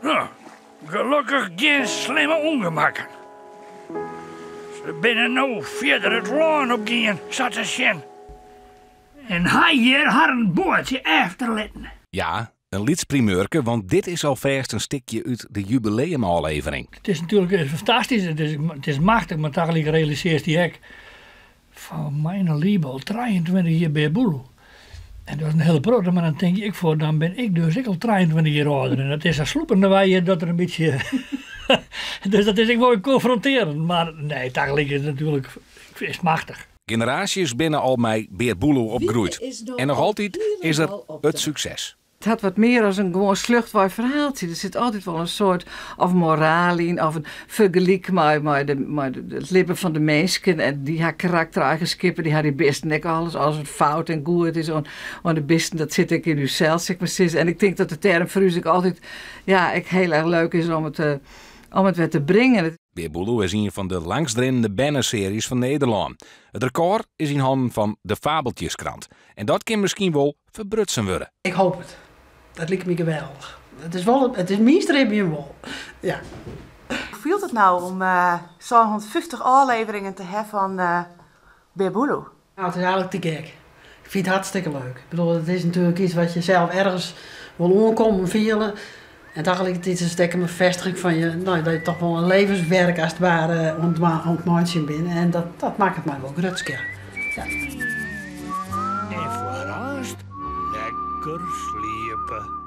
No, gelokkich gjin slimme ûngemakken. Se binne no fierder it lân opgien, sa te sjen. En ha hjir harren boatsje efterlitten. Ja, in lyts primeurke, want dit is alfêst in stikje út de jubileumôflevering. It is natuerlik fantastysk, it is machtich, mar tagelyk realisearrest dy ek fan myn liebe, al 23 jier Bear Boeloe. En dat is in hiele protte, mar dan tink ik foar, dan bin ik dus ek al 23 jier âlder. En dat is sa slûpendewei dat der in bytsje. Dus dat is ek wol konfrontearjend. Mar nee, tagelyk is it natuerlik is machtich. Generaasjes binne al mei Bear Boeloe opgroeid. En noch altyd is er it sukses. It hat wat mear as in gewoan sljochtwei ferhaaltsje. Der sit altyd wol in soart of moraal yn of in fergelyk mei, mei, de, mei de, it libben fan de minsken. En dy ha karaktereigenskippen, dy ha dy bisten ek alles. Alles wat fout en goed is oan, oan de bisten, dat sit ek yn ússels, sil ik mar sizze. En ik tink dat de term foar ús ek altyd ja, ek hiel erch leuk is om it, om it wer te bringen. Bear Boeloe is ien fan de langstrinnende bernesearjes fan Nederlân. It rekôr is yn hannen fan de Fabeltjeskrant. En dat kin miskien wol ferbrutsen wurde. Ik hoop it. Dat liket my geweldich. It is wol, it is myn stribjen wol. Ja. Hoe fielt it no om 750 ôfleveringen te hawwen fan Bear Boeloe? Nou, it is eigenlik te gek. Ik fyn it hartstikke leuk. Ik bedoel, it is natuerlik iets wat je sels ergens wol oankommen fiele. En tagelikertiid is it ek in befêstiging fan je, no, dat je toch wol in levenswerk as it ware oan it meitsjen binne. En dat, dat makket my wol grutsk, ja. Ja. En foar aanst lekker sliepe.